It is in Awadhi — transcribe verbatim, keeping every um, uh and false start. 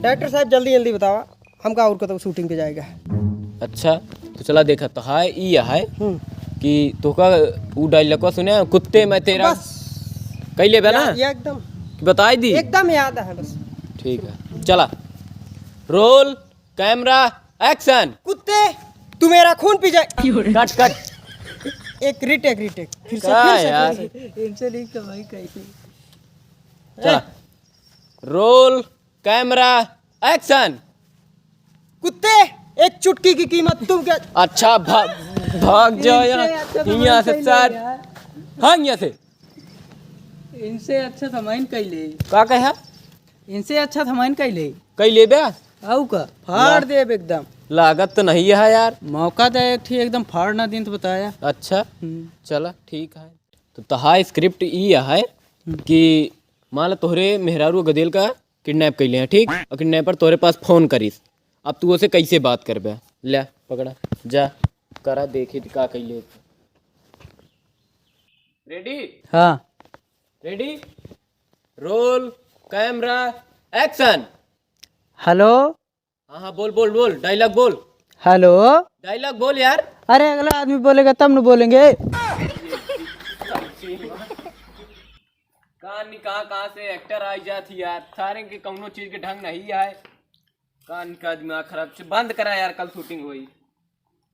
डायरेक्टर साहब, जल्दी जल्दी बतावा, हमका और कतौ शूटिंग पे जाएगा। अच्छा, तो चला देखा, तो हाय, ई है हम्म। कि तोका ऊ डायलॉग सुने, "कुत्ते मैं तेरा।" बस। कह लेबे ना? या-, या एकदम। कि बताई दी? एकदम याद है बस। ठीक है, चला। Roll, camera, action. कुत्ते, तू मेरा खून पी जाए। Cut, cut. एक रीटेक, रीटेक। फिर से, का फिर से, यार? फिर से। इनसे नहीं कमाई कहीं। चला। Roll, camera, action. कुत्ते, एक चुटकी की कीमत तुम क्या? अच्छा, भा-, भाग जा इनसे यहाँ, अच्छा सामान यहाँ से कहीं साथ। ले यार। भाग यहाँ से। इनसे अच्छा सामान कहीं ले। का कहा? इनसे अच्छा सामान कहीं ले। कहीं ले बे? आऊ का? फाड़ वाह। देब एकदम। लागत तो नहीं है यार। मौका दे एक ठी, एकदम फाड़ ना दिन तो बताया। अच्छा, हम्म। चला, ठीक है। तो तहार स्क्रिप्ट ई है हम्म। कि मान ला तोहरे मेहरारू गदेल का किडनैप कइले हैं, ठीक? और किडनैपर तोहरे पास फोन करिस, अब तू ओसे कैसे बात करबे? ले पकड़ा, जा करा, देखी त का कइले। रेडी? हाँ। Ready? Roll, camera, action. Hello. हाँ, हाँ, बोल, बोल, बोल, डायलॉग बोल। हेलो। डायलॉग बोल यार। अरे, अगला आदमी बोलेगा तब न बोलेंगे। कहाँ नहीं, कहाँ, कहाँ से एक्टर आई जात ही यार, सारे के कौनो चीज के ढंग नहीं है। कहाँ नहीं का दिमाग खराब, से बंद करा यार, कल शूटिंग होई।